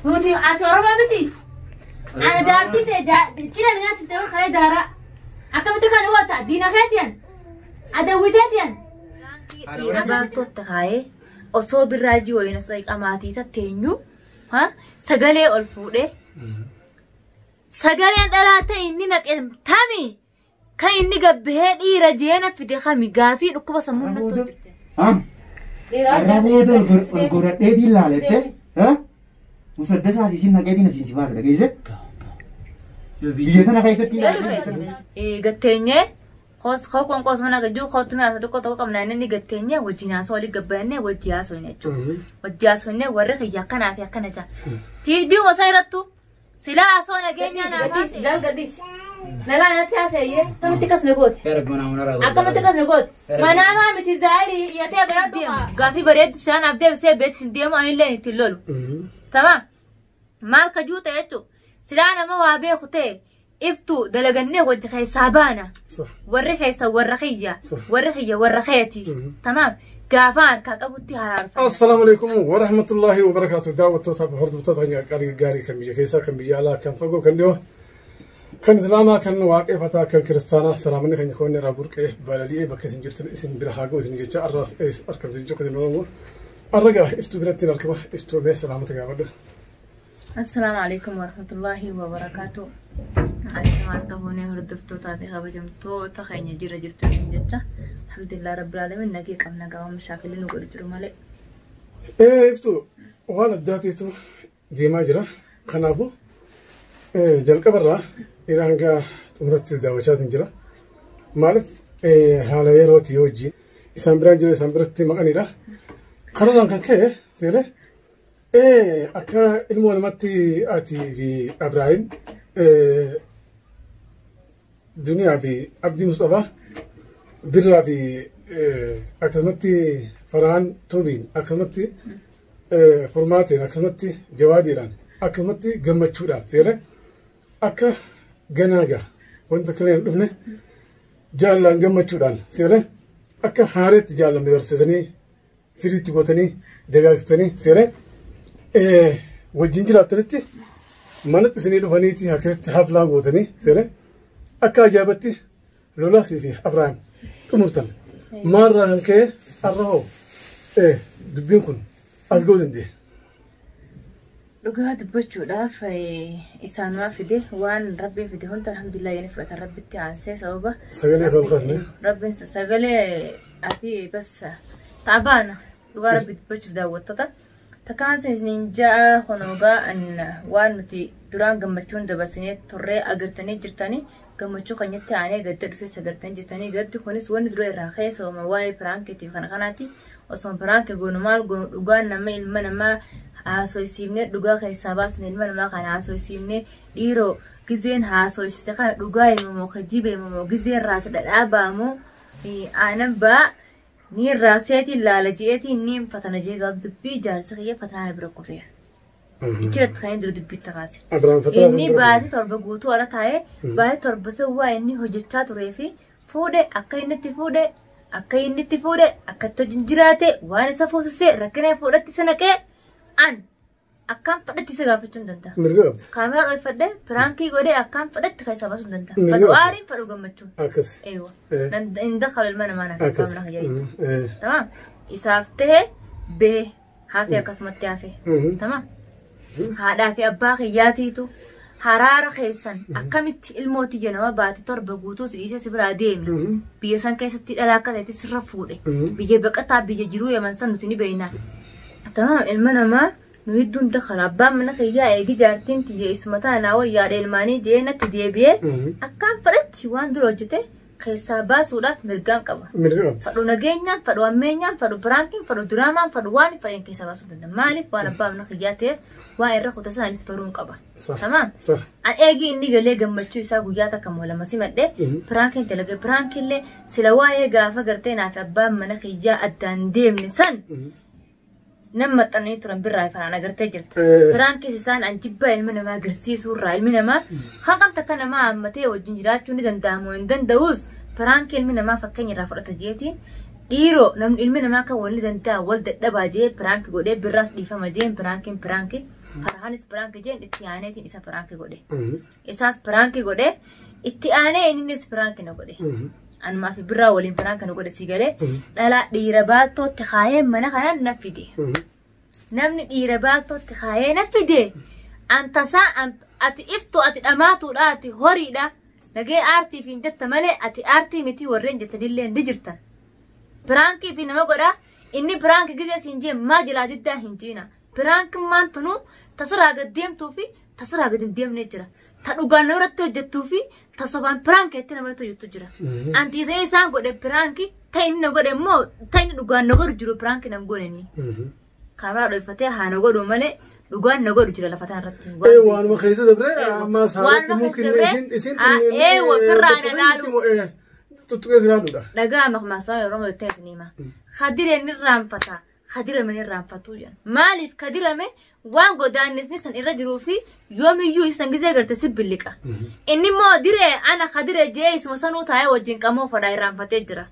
Nuti ati Oromoo miti. Ana jaartii ta'e cina nyaatti ta'e kalee daaraa. Akkamitti kan hubatta diina keetiyan adawwiteetiyan. Dhiira baartootti kaa'ee osoo birraa ji wayina qamaatii tatteenyu sagalee ol fuudhee sagaleen dhalaa ta'e inni naqe tami kan inni gabbahee dhiira jeena fide kami gaafii dhukkuba sammuu natti hojjette. Arra booda ol godhadheetiin laalette musaddasaa isiin naqeetiin asiin si baasa dhageesse. Biyya tana keessatti Gatteenyee qoon mana gajjuu kootu mi'a tokko tokko qabna inni gatteenyee wajjin haasoo walii gabbaannee wajji haasoo jechuudha. Wajji haasoo warri kiyya akkanaa fi akkana jaa. Fiidii gosa irrattu silaa haasoo nageenyaa naa kaase. Laal gadhiisi. Nagaa natti haaseeyyee akkamitti kas na goote. Akkamitti kas na goote. Manaamaa miti zaayirii dhiyaatee baradhu. Gaaffii bareeddu saan abdee bisee beeksisin deemu anillee ittiin lolu. Tamam. Maal kajuu ta'e jechuudha. Silaa nama waa beeku ta'e iftu dalagannee wajji keessaa baana. Warri keessa warra kiyya. Warri kiyya warra keeti. Tamaam. Gaafa harkaa qabutti haraarfama. Assalaamu alaikum wa rahmatullahi wa barakaatu. Daawwattoota fi hordoftoota keenya qaalii gaarii kan biyya keessaa kan biyya alaa kan fagoo kan dhiyoo kan islaamaa kan waaqeffataa kan kiristaanaa salaamanni keenya koonni irraa burqee balali'ee bakka isin jirtan isin bira haa ga'u isin jecha arraas argamte jechuudha kan Oromoo. Arra gaa iftuu biratti hin argama iftuu mee salaamata gaafadhu. Assalaamu alaikum wa rahmatullahi wa barakaatu. Akkam harka fuunee hordoftootaa fi kabajamtoota keenya jira jirtu isin jecha. Alhamdulillah rabbil alamin nagee qabna gaawwan mashaakilli nu godhu jiru malee. Iftuu waan addaatiitu deemaa jira. Kanaafuu jalqabarraa dhiira hanga xumuratti daawwachaatiin jira. Maaliif haala yerootii yoo wajjin isaan biraan jira isaan biratti maqanidha. Kanarraan kan ka'e seeree akka ilmoo namatti ati fi Abrahaam Duniyaa fi Abdii Mustafaa Birraa fi akkasumatti Farhaan Tuubiin akkasumatti Furmaateen akkasumatti Jawaadiidhaan akkasumatti gammachuudhaan seeree akka ganaa gaa wanta kana hin dhufne jaalallaan gammachuudhaan seeree akka haareetti jaalalame barsiisanii firiitti gootanii dagaagsitanii seeree wajjin jiraattanitti manatti isinii dhufaniiti akkasitti haflaa gootanii seeree akka ajaa'ibatti Lolaasii fi Abrahaam xumurtan. Maalirraa kan ka'e har'a hoo dubbiin kun as ga'uu danda'e. Dhugaa dubbachuudhaaf isaanumaa fide waan rabbiin fide hunda alhamdulillah jedhanii fudhatan rabbitti aansee sababa. Sagalee kan kaasne. Rabbiin sagalee ati bas taabaana dhugaa rabbi dubbachuuf daawwattoota. Takkaan isiniin ja'a honogaa waan nuti duraan gammachuun dabarsinee turree agartanii jirtanii gammachuu keenyatti aanee gadda dhufee agartanii jirtanii gaddi kunis wanni dura irraa ka'e sababa waa'ee piraankiitiif kana kanaati osoo piraanki goonu maal goonu dhugaan nama ilma namaa haasoysiifnee dhugaa keessaa baasne ilma namaa kana haasoysiifnee dhiiroo gizeen haasoysise kana dhugaa himamoo kijiba himamoo gizeen raasa dhadhaa baamoo aanan baa ni raaseetiin laala je'eetiin ni fatana jee gaaf dubbii jaarsa kiyya fatanaa bira kufeera. Ichiratti kan inni dura dubbiitti kaase. Inni baatii 7 guutuu ala taa'ee baatii 7 san waa inni hojjechaa turee fi fuudhe akka inni itti fuudhe akka inni itti fuudhe akka itti wajjin jiraate waan isa fuusisee rakkina fuudhatti isa naqee an akkaan fedhetti isa gaafachuu hin danda'a. Mirga qabda. Kaameraa dhoyfadhee piraankii godhee akkaan fedhetti keessaa baasuu hin danda'a. Mirga Fedhu qabda. aariin fedhu gammachuun. Akkas. Eewa. Hin dakkalu ilma namaa naaf Akkas. abbaa mana kiyyaa jechuudha. Tamam. Isaaf ta'e bee hafe akkasumatti hafe. Tamam. Haadhaa fi abbaa kiyyaatiitu haraara keessan akkamitti ilmoo tiyya nama baate 7 guutuu si dhiisee si biraa deeme. Biyya san keessatti dhalaa akka ta'etti sirra fuudhe. Biyya baqataa biyya jiruu yaman san nuti ni beekna. Tamam ilma namaa nu hedduun dakala abbaan mana kiyyaa eegi jaartiin tiyya isuma taanaa wayyaadha ilmaanii jee natti deebi'ee akkaan fedhetti waan dura hojjete keessaa baasuudhaaf mirgaan qaba. Mirga qabdi. Fadhu nageenyaan, fadhu ammeenyaan, fadhu piraankiin, fadhu diraamaan, fadhu waan fedhan keessaa baasuu danda'a. Maaliif waan abbaa mana kiyyaa ta'eef waan irra kuta isaanis baruun qaba. Tamam. An eegi inni galee gammachuu isaa guyyaa takka moo lama simadhe piraankiin dalage piraankiillee sila waa'ee gaafa gartee naaf abbaan mana kiyyaa addaan deemne san nam maxxananii turan birraa ifanaan agartee jirta. Piraankis isaan an jibbaa ilma namaa agarsiisuu irraa ilmi namaa haqam takka namaa hammatee wajjin jiraachuu ni danda'amu hin danda'us piraankii ilmi namaa fakkeenya irraa fudhata jeetiin dhiiroo namni ilmi namaa kan wal ni danda'a wal dadhabaa jee piraankii godhee birraas dhiifama jeen piraankiin piraankii. Farhaanis piraanki jeen itti aaneetiin isa piraanki godhe. Isaas piraanki godhe itti aanee innis piraanki na godhe. Anumaa fi birraa waliin piraanki na godhe si galee dhalaa dhiira baaltootti kaayee mana kana na fide. Namni dhiira baaltootti kaayee na fide. An tasaa ati iftu ati dhamaatuudha ati horiidha. Nagee aartii fi hin jetta malee ati aartii miti warreen jettanillee ni jirtan. Piraankii fi nama godha inni piraankii gizee siin jee maa jalaa diddaa hin jiina. Piraankimmaan tunuu tasirraa gad deemtuu fi tasirraa gad hin deemne jira. Ta dhugaan namarratti hojjettuu fi ta sobaan piraankii itti namarratti hojjettu jira. Antii ta'ee isaan godhe piraankii ta inni na godhe immoo ta inni dhugaan na godhu jiru piraankii nan goone inni. Kaameraa dho'ifatee haa na godhu malee dhugaan na godhu jira lafa tanarratti. Waanuma keessa dabree amma saaratti Waanuma mukillee keessa isin dabree, isin ofirraa na laalu. Tuttuqee silaaluudha. Dhagaa maqmaasaa Oromoo jettee isin hima. Kadireen ni raanfata. Kadirame ni raanfatu jedhan. Maaliif kadirame waan godaannisni san irra jiruu fi yoomiyyuu isan gizee garte si billiqa. Inni immoo diree ana kadire jee isuma sanuu taa'ee wajjin qamoo fadhaa irraanfatee jira.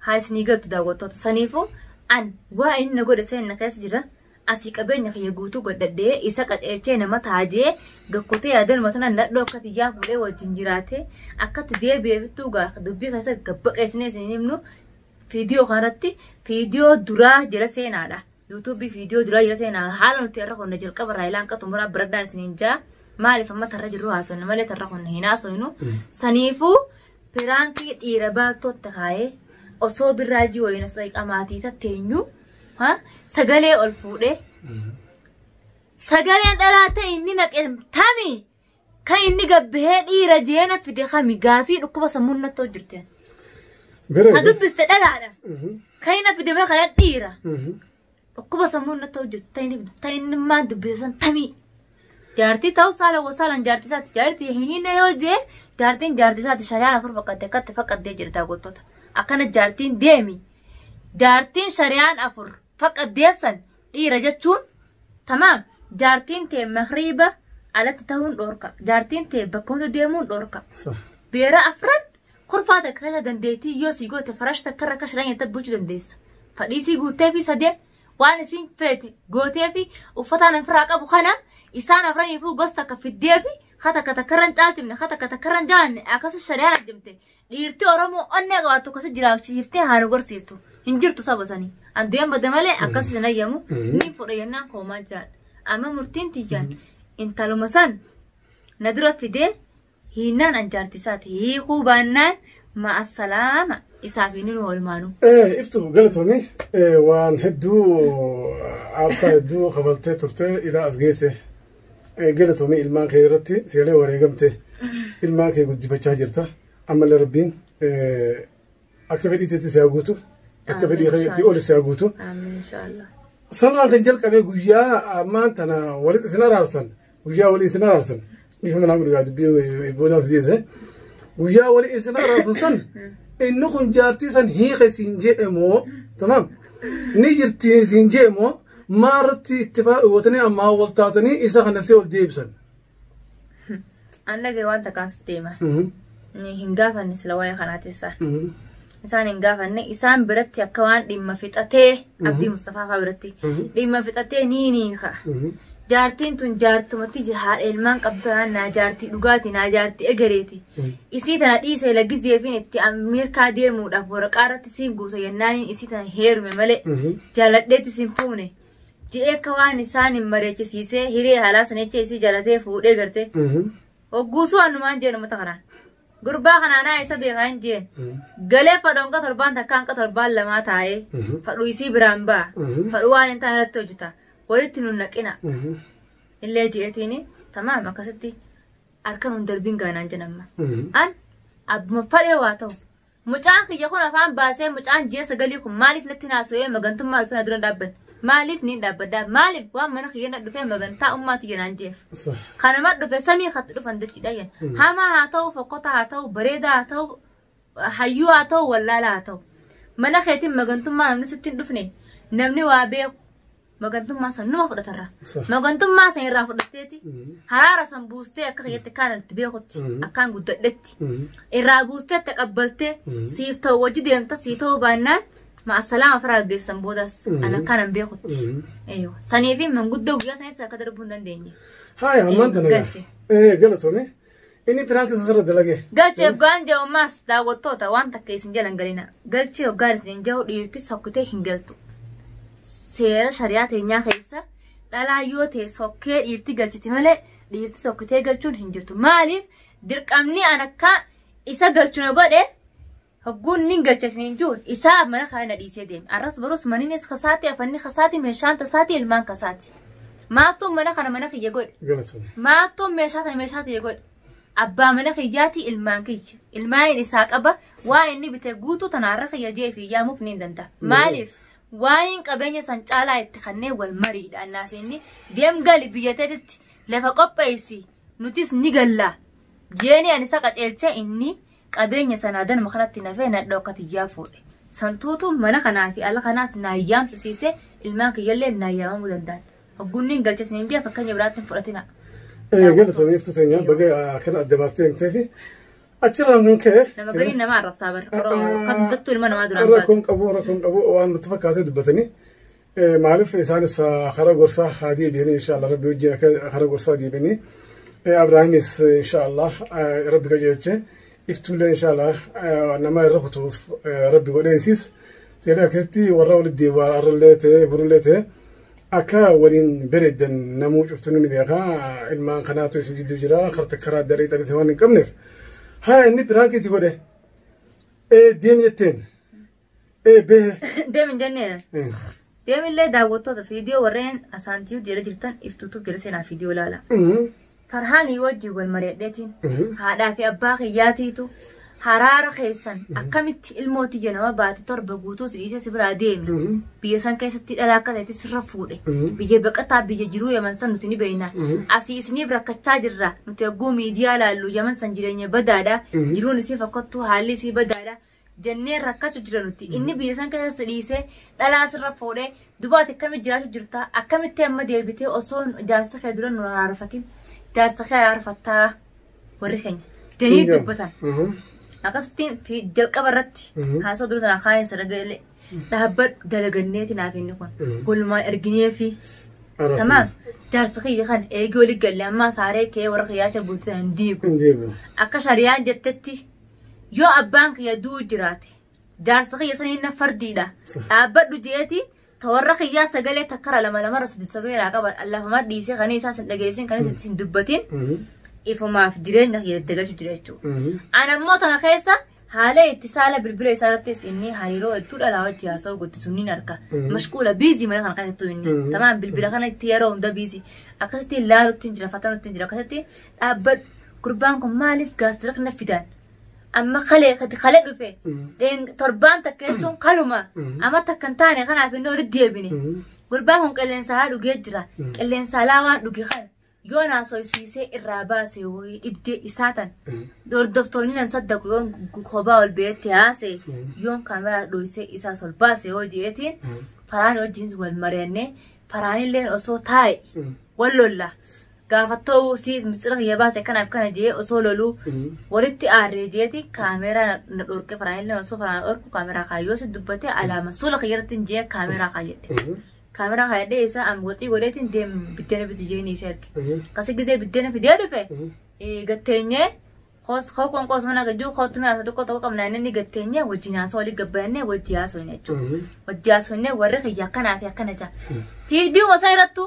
Haa isinii galtu daawwattoota saniifuu an waa inni na godhe seenna keessa jira. Asii qabeenya kiyya guutuu godhadhee isa qaceelchee nama taajee gakkotee yaadanuma tana nadhoo akka xiyyaa fuudhee wajjin jiraate akkatti deebi'eefittuu gaa dubbii keessa gabbaqeessinee isin himnu viidiyoo kanarratti viidiyoo duraa jala seenaadha. Yuutuubii viidiyoo duraa jala seenaa haala nuti irra qonna jalqaba irraa ilaan qaxumuraa biradhaan isiniin jaa maaliif amma tarra jirru haasofne malee tarra qonna hin haasofnu saniifuu piraankii dhiira baaltootti kaayee osoo birraajii wayina qamaatii tatteenyu sagalee ol fuudhee sagaleen dhalaa ta'e inni naqe tami kan inni gabbahee dhiira jeena fide kami gaafii dhukkuba sammuun natti hojjirte. Ka dubbiste dhalaadha. Kan inni fide bira kana dhiira. Dhukkuba sammuun natti hojjirte ta'e inni fide ta'e inni maan dubbise san tamii. Jaartii ta'uu saala wasaalan jaartii isaati jaartii hin hinne yoo jee jaartiin jaartii isaati shari'aan afur faqqattee akkatti faqqattee jirta gootota. Akkana jaartiin deemi. Jaartiin shari'aan afur faqqaddeessan dhiira jechuun tamaam jaartiin tee makriiba alatti ta'uun dhoorka. Jaartiin tee bakka hunda deemuun dhoorka. Beera afran kurfaa takka keessa dandeettii yoo sii goote farash takka irra akka shiraan nyaata bulchuu dandeessa. Fadhii sii guuttee fi sadeen waan isiin feete gootee fi uffataan ofirraa qabu kana isaan afraniifuu gosa takka fiddee fi ha takka takka irra hin caalchifne ha takka takka irra hin jaalanne akkasa shari'aan arjimte dhiirti Oromoo onnee qabaattu akkasa jiraachiiftee haa nu gorsiiftu. Hin jirtu saba sanii. An deem bada malee akkas isin ayyamu ni fudha jennaan koomaa jiraadha. Amma murtiin tiyyaan intaluma san na dura fidee hiinnaan an jaarti isaati hiikuu baannaan ma'assalaama isaaf hin oolmaanu. Iftu galatoomii waan hedduu aarsaa hedduu kafaltee turte ilaa as geesse. Galatoomii ilmaan kee irratti seelee wareegamte ilmaan kee guddifachaa jirta. Ammallee rabbiin akka fedhiitti si haa guutu. Akka fedhii keetti ol si haa guutu. Amiin inshaallah. Sanarraan kan jalqabee guyyaa ammaan tana walitti isin araarsan guyyaa walii isin araarsan dhiifama naa godhu yaa dubbii boodaan si deebise guyyaa walii isin araarsan san inni kun jaartii san hiike siin jedhe moo tamaam ni jirti siin jedhe moo maarratti ittifaa gootanii ammaa wal taatanii isa kana si ol deebisan. An dhagee waan takkaan sitti hima. Hin gaafanne sila waa'ee kanaati isaan. Isaan hin gaafanne isaan biratti akka waan dhimma fixatee Abdii Mustafaa fa'aa biratti dhimma fixatee ni hiika. Jaartiin tun jaartumatti haadha ilmaan qabdu tanaan naa jaartii dhugaati naa jaartii egereeti. Isii tana dhiisee laggiseefiin itti Ameerikaa deemuudhaaf waraqaa irratti siin guuta jennaaniin isii tana heerume malee jaaladheetti siin fuune. Ji'ee akka waan isaan hin mareechisiisee hiree haalaa sana jecha isii jaalatee fuudhee garte. Hogguusuu annumaan jeen uummata kanaan. Gurbaa kanaanaa isa beekaa hin jeen. Galee fadhoon qa torbaan takkaan qa torbaan lamaa taa'ee fadhuu isii biraan ba'a. Fadhuu waan hin taane irratti hojjeta. Walitti nun naqina. Illee ji'eetiin tamaam akkasitti harka nun darbiin gaanaan jenamma. An abbuma fadhee waa ta'u. Mucaan kiyya kun afaan baasee mucaan ji'a sagalii kun maaliif natti naasoo'ee magantummaa dhufee na dura hin dhaabbanne? Maaliif niin dhaabbaddaa? Maaliif waan mana kiyya na dhufee magantaa ummaa tiyya naan jeef? Kanama dhufe samii katti dhufan dachiidha jenna. Hamaa haa ta'u, fokkotaa haa ta'u, bareedaa haa ta'u, hayyuu haa ta'u, wallaalaa haa ta'u. Mana keetiin magantummaa namni sitti hin dhufne namni waa beeku magantummaa san numa fudhatarra. Magantummaa san irraa fudhatteeti haraara san buustee akka kiyyatti akkaan itti beekutti akkaan guddadhetti irraa buustee taqabbaltee siif ta'u wajji deemta sii ta'uu baannaan Ma'asalaama firaa gaggeessan boodas an akkaan beekutti. Sanii fi manguddoo guyyaa sanitti akka darbuu hin dandeenye. Haaya ammaan tana Galche. Galatoomi. Inni prank sirra dalage. Galchee hoggaan jedhu daawwattoota waan takka isin jalan galina. Galchee hoggaan isin jedhu dhiirti sokkitee hin galtu. Seera shari'aa teenyaa keessa dhalaa yoo ta'e sokkee dhiirti galchiti malee dhiirti sokkitee galchuun hin jirtu. Maaliif dirqamni an akka isa galchu na godhe hogguun nin galcha isin jiru isaa mana kana na dhiisee deeme. Arras barus maninis kasaati afanni kasaati meeshaan tasaati ilmaan kasaati. Maattuun mana kana mana kiyya godhe. Galatoomi. Maattuun meeshaa tana meeshaa tiyya godhe. Abbaa mana kiyyaati ilmaan kiyya. Ilmaan isaa qaba waa inni bite guutuu tanaarra kiyya jee fi yaamuuf ni danda'a. Maaliif waan qabeenya san caalaa itti kanneen wal mariidha naaf inni deem gali biyya teetitti lafa qopheessi nutis ni galla. Jeeni ani isa qaceelchee inni qabeenya sanaa danuma kanatti nafee nadha akka tiyyaa fuudhe. Santuutu mana kanaa fi ala kanaas naa yaamsisiisee ilmaan kiyyallee naa yaamamuu danda'an. Hogguun hin galchisiin hin fakkeenya biraatti hin fudhatina. Galatoomi iftuu teenya baga kana adda baastee himtee fi achirraan kan ka'e. Nama gariin nama arrabsaa bara. Kan dattuu ilma namaa duraan baatu. Rakkoon qabu waan nutti fakkaatee dubbatanii. Maaliif isaanis karaa gorsaa haa deebi'anii inshaallah rabbi wajjin akka karaa gorsaa deebi'anii. Abrahaamis inshaallah rabbi qajeelchee iftuullee inshaallah nama irra kutuuf rabbi godheesis. Seera akkasitti warra walitti deebi'aa arrallee ta'e borullee ta'e akka waliin bareeddan namuu cuftu ni beeka ilmaan kanaatu isin jidduu jira karta karaa adda addaa waan hin qabneef. Haa inni prank itti godhe deem jetteen behe. Deem hin jenneen. Deemillee daawwattoota viidiyoo warreen asaantiyuu jala jirtan iftuutu jala seenaa viidiyoo ilaala. Farhaanii wajjin wal mari'adheetiin haadhaa fi abbaa kiyyaatiitu haraara keessan akkamitti ilmooti nama baate torba guutuu si dhiisee si biraa deeme. Biyya san keessatti dhalaa akka ta'etti sirra fuudhe. Biyya baqataa biyya jiruu yaman san nuti ni beekna. Asii isiniif rakkachaa jirra. Nuti hogguu miidiyaa laallu yaman san jireenya badaadha. Jiruun isii fakkattuu haalli isii badaadha. Jennee rakkachuu jira nuti. Inni biyya san keessa si dhiisee dhalaa sirra fuudhee dubaati akkamitti jiraachuu jirta akkamitti amma deebitee osoo jaarsa kee dura nu araarfatin jaarsa kee araarfattaa warri keenya. Jedhanii dubbatan. Akkasitti jalqaba irratti haasawaa dura sanaa kaayeen sadagalee dhaabbadhu dalaganneeti naaf inni kun walumaan erginee fi tamaam jaarsa kiyya kan eegee olii galle ammaa saaree kee warra kiyyaacha bultii hin diigu. Akka shariyaan jettetti yoo abbaan kiyya du'u jiraate jaarsa kiyya saniin na fardiidha dhaabbadhu jeeti ta warra kiyyaa sagalee takkara lama lamarra sadi sagalee qaba lafamaa dhiisee kan isaas hin dhageessin kan hin dubbatin ifumaaf jireenya kiyya dagachuu jira jechuudha. Ana immoo tana keessa haala itti saala bilbila isaa irrattis inni hariiroo hedduu dhalaa wajji haasa'u guddisu ni arga. Mashquula busy mana kana keessattuu inni. Tamaan bilbila kana itti yeroo hunda busy. Akkasitti ilaaluutti hin jira fatanutti hin jira akkasitti dhaabbadhu gurbaan kun maaliif gaazexaa na fidan? Amma kalee kalee dhufe torbaan takka jechuun kaluma amma takka hin taane kanaaf inni walitti deebine. Gurbaan kun qilleensa alaa dhugee jira. Qilleensa alaa waan dhuge kana yoo naasooysiisee irraa baase wayii dhibdee isaa tan hordoftoonni nan saddaqu yoon kophaa ol beetti haase yoon kaameraa dhoysee isaas ol baase yoo jeetiin faraan wajjin wal mari'annee faraanillee osoo taa'e wal lolla. Gaafattoo siis misira kiyya baase kanaaf kana jee osoo loluu walitti aarree jeeti kaameraa na dhorke faraanillee osoo faraan dhorku kaameraa kaayyoo si dubbate alaama suula kiyyarratti jee kaameraa kaayyadhe. Kaameraa kaayyadhee isaa am waxii godheetiin deem biddeena biti jeeni isa erge. Akkasii gizee biddeena fidee dhufe gatteenyee koon qoos mana gajjuu kootu mi'a tokko tokko qabna inni gatteenyee wajjin haasoo walii gabbaannee wajji haasoo jechuudha. Wajji haasoo warri kiyya akkanaa fi akkana jaa. Fiidiyoo osoo irrattu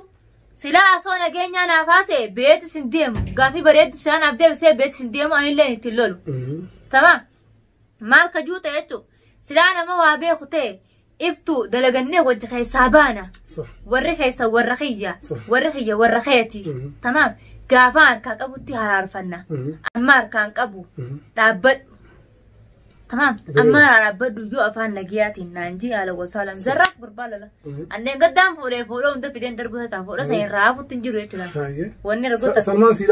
silaa haasoo nageenyaa naaf haasee beetis hin deemu gaafii bareeddu silaa naaf deebisee beetis hin deemu anillee ittiin lolu. Tamam maal kajuu ta'e jechuudha. Silaa nama waa beeku ta'e iftu dalagannee wajji keessaa baana. Warri keessa warra kiyya warri kiyya warra keeti. Tamam gaafa harkaa qabutti haraarfanna. Amma harkaan qabu dhaabbadhu. Tamam amma dhaabbadhu yoo afaan nagiyaatiin naan jii haala wasaalan zarraaf gurbaa lola. Anneen gaddaan fuudhee fuudhee hunda fideen darbuu tataa fuudha san irraa hafuutti hin jiru jechuudha. Wanni ragoota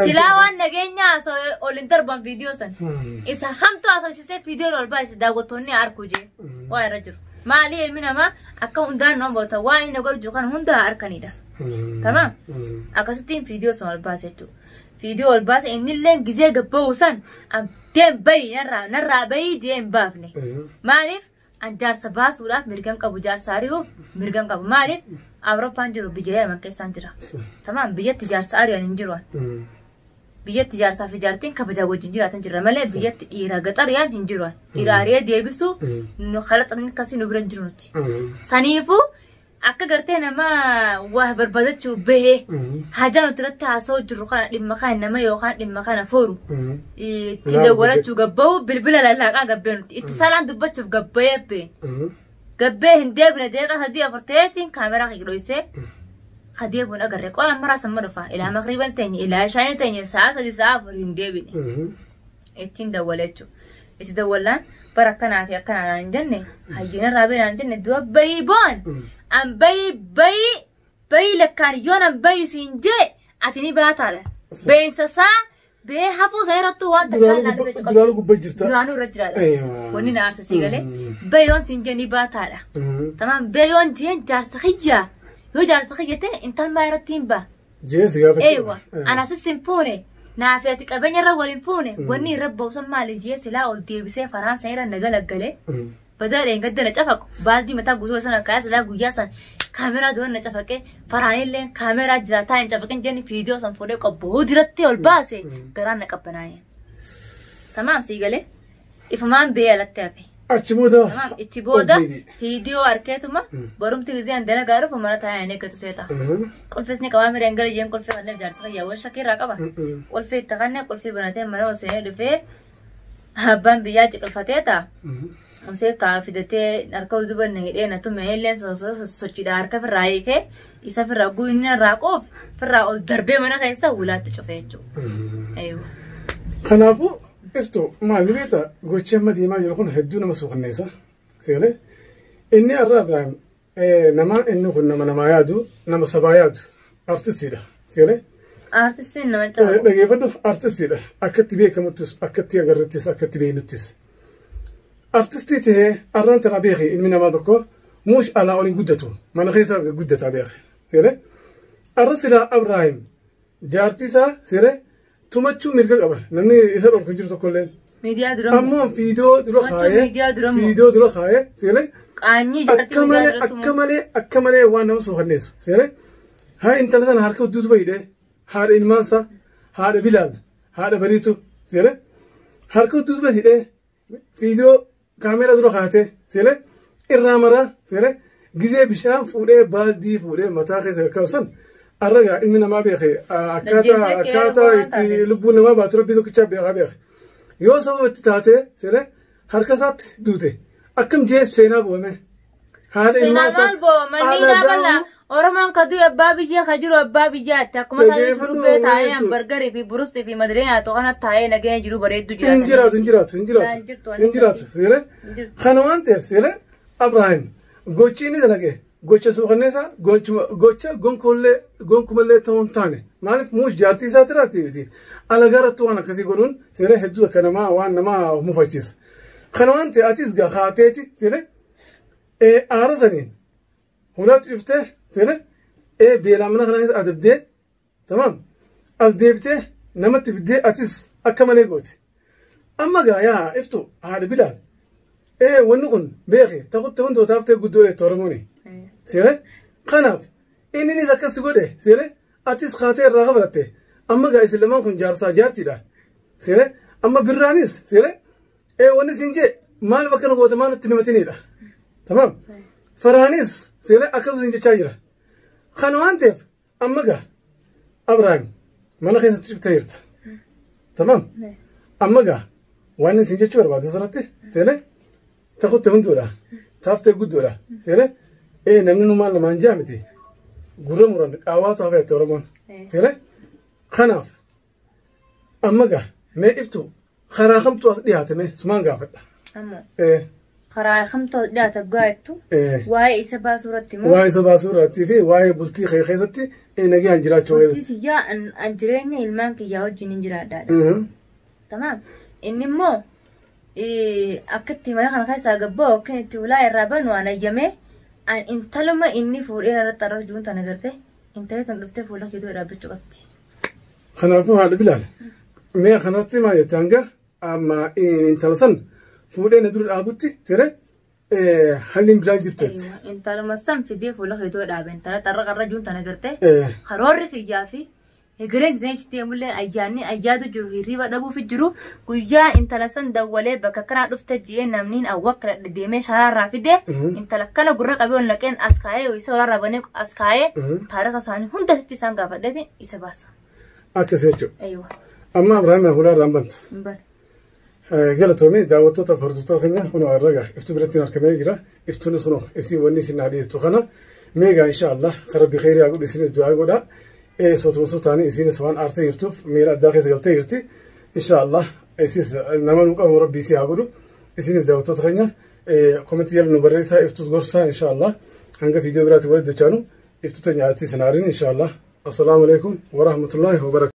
silaa waan nageenyaa ol hin darban viidiyoo san. Isa hamtu haasofsiisee viidiyoon ol baasise daawwattoonni harku jee waa irra jiru. Maali ilmi namaa akka hundaan nama boota waan inni godhu jiru kana hunda harkanidha. Tamam akkasittiin viidiyoo san ol baase jechuudha. Viidiyoo ol baase innillee gizee gabba'u san deem bayi narraa bayii jee hin baafne. Maaliif An jaarsa baasuudhaaf mirgan qabu, jaarsa ari'uuf mirgan qabu. Maaliif? Awurooppaan jiru, biyya Yaman keessaan jira. Tamaam, biyyatti jaarsa ari'an hin jiru. Biyyatti jaarsaa fi jaartiin kabajaa wajjin jiraatan jirra malee biyyatti dhiira gaxariyaan hin jiru. Dhiira ari'ee deebisu nu kalaxanni akkasii nu bira hin jiru nuti. Saniifuu akka gartee nama waa barbaadachuu bahee hajaa nuti irratti haasa'u jirru kana, dhimma kana nama yookaan dhimma kana furu itti dawwalachuu gabbahu, bilbila lallaaqaa gabbee nuti itti saalaan dubbachuuf gabbayee bee gabbee hin deebine. Deeqa 3 4 ta'eetiin kaameraa kee kadeebuun agarre qola maraa samma dhufa ilaa makriiban teenya, ilaa shaayii teenya, sa'a 3 sa'a 4 hin deebine. Ittiin dawwale jechuudha. Itti dawwallaan bara akkanaa fi akkanaa hin jenne, hayyina irraa beelaa hin jenne, du'a bayii boon an bayii bayii bayii lakkaan yoon an bayii siin jee ati ni baataadha. Beensa isaa bee hafuu isaa irrattuu waan takkaan naan dhufe. Duraanuu gubbaa jirta. Duraanuu irra jiraadha. Wanni na aarsa sii galee bayoon siin jee ni baataadha. Tamaam, bayoon jeen jaarsa kiyyaa yoo jaarsa kiyya ta'e intalmaa irratti hin ba'a. Jee si gaafachuu. Eewa, anas hin fuune, naafi ati qabeenya irra waliin fuune, wanni irra ba'usan maali jee silaa ol deebisee faraansa irra na galagalee badaa dheengadda na cafaqu baaldii mataa guutuu sana kaayaa silaa guyyaa san kaameraa dura na cafaqee, faraanillee kaameraa jira taa'in cafaqin jenni, viidiyoo san fuudhee qobboo diratti ol baase garaan na qabbanaa'e. Tamaam, sii galee ifumaan bee alatti hafe. Achi booda. Tamaam, ichi booda viidiyoo arkeetuma barumti gisee dalagaa dhufu mana taa'ee eeggatu seeta. Qulfisni qabaa mireen gara jeen qulfii kanneen jaarsa kiyyaawwan shakkiirraa qaba. Qulfii itti kanneen qulfii banatee mana ol seenee dhufee abbaan biyyaa ciqilfatee ta'a. Osee kaa fidatee harka duuba na hidhee na tume, illee sochiidha harka firraa hiikee isa firraa guyyinni irraa quuf firraa ol darbee mana keessa wulaatti cufee jechuudha. Kanaafuu iftu maal beekta, gochi amma deemaa jiru kun hedduu nama suukanneessa. Seelee inni har'a Ibraahim nama inni kun nama namaa yaadu, nama sabaa yaadu, artistiidha. Seelee. Artistiin nama caalu. Dhageeffadhu, artistiidha. Akkatti beekamuttis, akkatti agarrattis, akkatti beeknuttis. Artistii tahee har'aan tana beeki, ilmi namaa tokko muush alaa oliin guddatu, mana keessa guddataa beeki. Seelee. Har'a silaa Abrahaam jaartii isaa seelee tumachuu mirga qaba. Namni isa dhorku hin jiru tokkollee. Miidiyaa dura. Ammoo viidiyoo dura kaayee, Miidiyaa dura. Viidiyoo dura kaayee seelee. Qaanyii jaartii akka malee akka malee waan nama suukanneessu seelee. Haa, intala sana harka duuba hidhee, haadha ilmaansaa, haadha Bilaal, haadha Bariitu seelee, harka duuba hidhee viidiyoo kaameraa dura kaatee seelee irraa maraa seelee gizee bishaan fuudhee baaldii fuudhee mataa keessa kaa'u arragaa ilmi namaa beeke akkaataa itti lubbuun namaa baatu rabbii tokkichaa beekaa beeke. Yoo sababa itti taatee seelee harka isaatti duute akkam jee seenaa bu'ame. Haadha Seenaa ilmaansaa. maal boo manni dhaabala. Oromoon ka du'e abbaa biyyaa, ka jiru abbaa biyyaatti. Akkuma isaan Dhageeffadhu, shurrubbee taa'ee maal hambargarii fi burustii fi madiree nyaatu kana taa'ee nageenya jiru bareedduu jiraatan. Hin jiraatu, hin jiraatu, hin jiraatu, hin jiraatu seelee. Hin jirtu. Kana waan ta'eef seelee Abrahaam gochi inni dalage gocha suukanneessaa, gocha gonkollee gonkumallee ta'uu hin taane. Maaliif muush jaartii isaa tiraatti miti alagaa irratti waan akkasii godhuun seelee hedduu akka namaa waan namaa mufachiisa. Kana waan ta'e atis gaa kaateeti seelee aara saniin hulaatti dhuftee seelee beelaa mana kana keessa adabdee, tamaam, as deebitee namatti fiddee atis akka malee goote. Amma gaa yaa iftu haadha Bilaal, wanni kun beeke takutti hundootaaf ta'e guddoo dheette Oromooni. Seelee kanaaf inninis akkas godhe seelee atis kaatee irraa kafalatte. Amma gaa isin lamaan kun jaarsaa jaartiidha. Seelee amma birraanis seelee wanni isin jee maal bakka nu goote maal nutti himatinidha. Tamaam, faraanis seelee akkasuma isin jechaa jira. Kana waan ta'eef amma gaa Abrahaam mana keessatti ciftee jirta. Tamaam, amma gaa waan isin jechuu barbaadu asirratti seelee takutte hunduudha. Taaftee guddoodha. Seelee namni nu maal namaan jaa miti. Gurra muran qaawwaatu hafeette Oromoon. Seelee kanaaf amma gaa mee iftu karaa kamtu as dhiyaate mee sumaan gaafadha. Ammoo karaa kamtu as dhiyaate gaa'ettu waa'ee isa baasuu irratti moo? Waa'ee isa baasuu irratti fi waa'ee bultii kee keessatti nagaan jiraachuu Bultii keessatti. kiyyaa an jireenya ilmaan kiyyaa wajjin hin jiraadhaadha. Tamaam. Inni immoo akka itti mana kana keessaa gabbaa yookiin itti ulaa irraa banu an ayyamee an intaluma inni fuudhee irratti arra jiruun tana garte intalli tan dhuftee fuula kee dura dhaabbachuu qabdi. Kanaafuu haadha Bilaal mee kanatti maal jette, hanga amma intala san fuudhee na dura dhaabutti tere Halliin biraan jirteetti. Intaluma san fidee fuula keetoo dhaabe intala xarra qarra juun tana gartee karoorri kiyyaa fi hegereen jireenya deemullee ayyaanni ayyaatu jiru hirriba dhabuuf jiru guyyaa intala san dawwalee bakka kanaa dhufte ji'ee namniin awwa deemee sharaarraa fidee intala kana gurra qabee ol naqeen as kaayee isa walaarraa banee as kaayee taarika isaanii hunda sitti isaan gaafadheeti isa baasa. Akkas jechuudha. Amma Abiraam fuula irraan bantu. Hin bane. Galatoomii daawwattoota fi hordoftoota keenya kunoo herrega iftuu biratti argamee jira. Iftuunis kunoo isin wanni isin dhiyeessitu kana meegaa insha Allah rabbi kheyrii haa godhu isinis du'aa godha. Sootuma sootaanii isinis waan aartee jirtuuf miira addaa keessa galtee jirti. Insha Allah isinis nama nu qabu rabbi isii haa godhu. Isinis daawwattoota keenya komentii jala nu barreessaa iftuus gorsaa insha Allah hanga viidiyoo biraatti walitti dachaanu iftuu teenya aatti isin haariin insha Allah. Assalaamu alaikum wa rahmatullahi wa barakatuh.